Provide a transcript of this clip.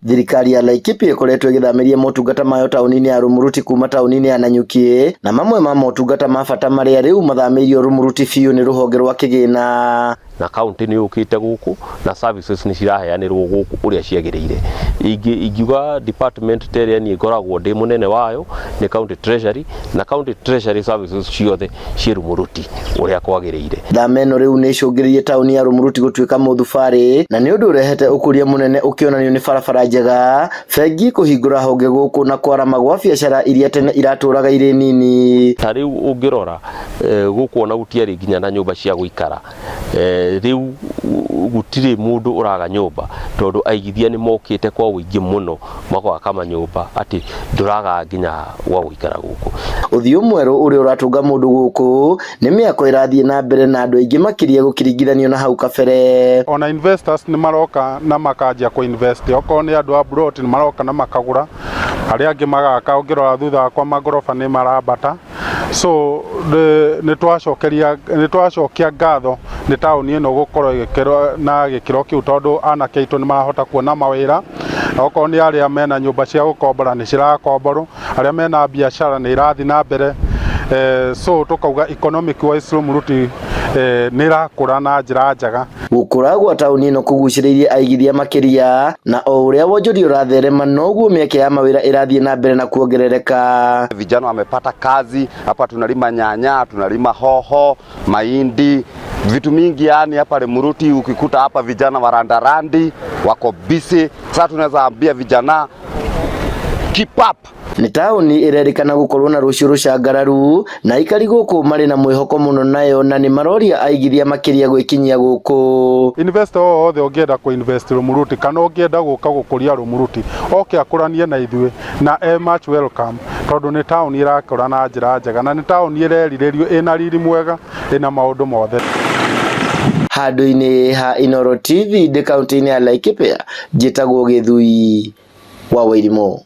Thirikari ya Laikipia ĩkoretwo ĩgĩthamĩria motungata mayo taũni-inĩ ya Rumuruti kuma taũni-inĩ ya Nanyuki, na mamwe ma motungata ma bata marĩa rĩu mathamĩirio Rumuruti biũ nĩ rũhonge rwa kĩgĩna. Na kaunti nĩ yũkĩte gũkũ na services nĩ ciraheanĩrwo gũkũ ũrĩa ciagĩrĩire. Ingiuga department ta ĩrĩa niĩ ngoragwo ndĩ mũnene wayo nĩ county treasury, na county treasury services ciothe ciĩ Rumuruti ũrĩa kwagĩrĩire. Thama ĩno rĩu nĩ ĩcũngĩrĩirie taũni ya Rumuruti gũtuĩka mũthubarĩ, na nĩ ũndũ ũrehete ũkũria mũnene ũkĩonanio nĩ barabara njega, bengi kũhingũra honge gũkũ na kwarama gwa biacara iria tene iratũraga irĩ nini. Ta rĩu ũngĩrora gũkũ ona gũtiarĩ nginya na nyũmba cia gũikara. Rĩu gũtirĩ mũndũ ũraga nyũmba tondũ aigithia nĩ mokĩte kwa ũingĩ mũno magwaka manyũmba atĩ ndũraga nginya gwa gũikara gũkũ. Ũthiũ mwerũ ũrĩa ũratũnga mũndũ gũkũ nĩ mĩako ĩrathiĩ na mbere na andũ aingĩ makĩria gũkĩringithanio na hau kabere. Ona investors nĩ maroka na makanjia kũ invest, okorwo nĩ andũ a plot nĩ maroka na makagũra, arĩa angĩ magaka. Ũngĩrora thutha wakwa, mangoroba nĩ marambata, so nĩ twacokia ngatho nĩ taũni ĩno gũkorwo ĩgĩkĩrwo na gĩkĩro kĩu, tondũ anake aitũ nĩ marahota kuona mawĩra. Okorwo nĩ arĩa mena nyũmba cia gũkombora, nĩ cirakomborwo, arĩa mena biacara nĩ irathiĩ na mbere. So tukauga economic wise Rumuruti nĩ ĩrakũra na njĩra njega. Gũkũra gwa taũni ĩno kũgucĩrĩirie aigithia makĩria, na o ũrĩa wonjoria ũratherema noguo mĩeke ya mawĩra ĩrathiĩ na mbere na kuongerereka. Vijana wamepata kazi hapa, tunalima nyanya, tunalima hoho, mahindi, vitu mingi yani hapa Rumuruti. Ukikuta hapa vijana warandarandi wako busy. Sasa tunaweza ambia vijana, keep up. Nĩ taũni ĩrerĩkana gũkorwo na rũciũ rũcangararu, na aikari gũkũ marĩ na mwĩhoko mũno nayo, na nĩ maroria aigithia makĩria gwĩkinyia gũkũ. Investor o wothe ũngĩenda kũ invest Rumuruti kana ũngĩenda gũka gũkũria Rumuruti, oke akũranie na ithuĩ na e much welcome, tondũ nĩ taũni ĩrakũra na njĩra njega na nĩ taũni ĩrerirĩrio, ĩna riri mwega, ĩna maũndũ mothe. Handũ-inĩ ha Inooro TV ndĩ kaunti-inĩ ya Laikipia, njĩtagwo Gĩthui wa Wairimũ.